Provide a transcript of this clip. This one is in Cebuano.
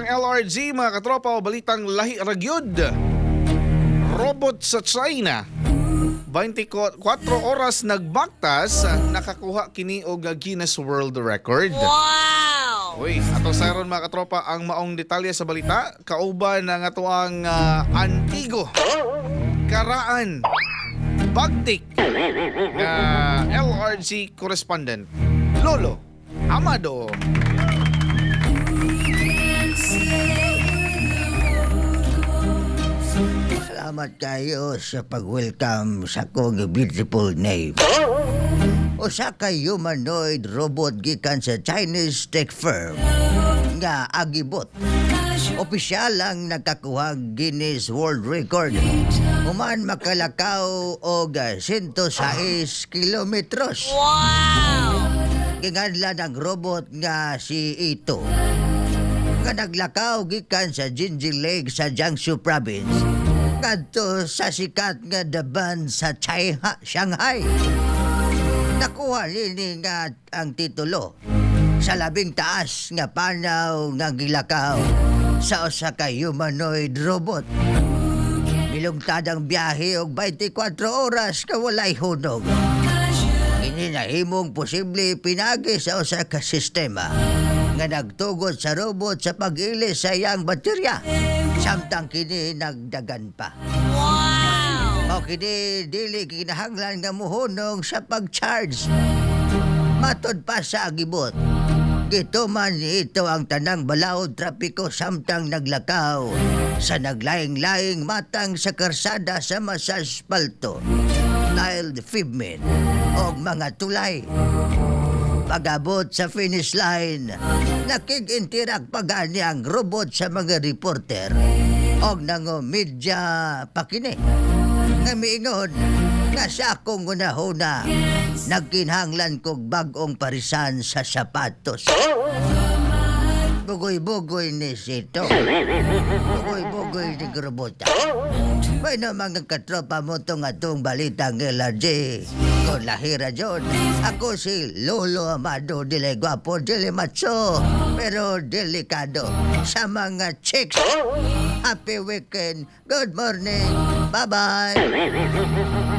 Balitang LRG, mga katropa, o balitang lahi ra gyud. Robot sa China, 24 oras nagbaktas, nakakuha kini og Guinness World Record. Wow! Uy, ato sayron, mga katropa, ang maong detalye sa balita kauban ang atoang Antigo, Karaan, Bagtik nga LRG correspondent, Lolo Amado. Salamat kayo sa pag-welcome sa akong beautiful name. Usa ka humanoid robot gikan sa Chinese tech firm nga Agibot, opisyal ang nakakuha Guinness World Record human makalakaw og 106 kilometros. Wow! Ginganlan ang robot nga si Ito nga naglakaw gikan sa Jinji Lake sa Jiangsu Province ngadto sa sikat nga The Bund sa China, Shanghai. Nakuha nini nga ang titulo sa labing taas nga panaw nga gilakaw sa usa ka humanoid robot. Milungtad ang biyahe og 24 oras ka walay hunog. Ini nahimong posible pinagi sa usa ka sistema nga nagtugot sa robot sa pag-ilis sa iyang baterya samtang kini nagdagan pa. Wow! O kini dili kinahanglan nga muhunong sa pag-charge. Matod pa sa Agibot, gituman ni ito ang tanang balaod trapiko samtang naglakaw sa naglaing-laing matang sa karsada sama sa asfalto, tiled pavement o mga tulay. Pag-abot sa finish line, nakig-interact pa gani ang robot sa mga reporter og nangomedya pa kini nga miingon nga sa akong hunahuna, nagkinahanglan kog bag-ong parisan sa sapatos. Bugoy-bugoy ni Sito. Bugoy-bugoy ni robota. Bueno, mga katropa, mao tong atong balitang LRG. Kung lahira dyan, ako si Lolo Amado, dili gwapo, dili macho, pero delikado sa mga chicks. Happy weekend. Good morning. Bye-bye.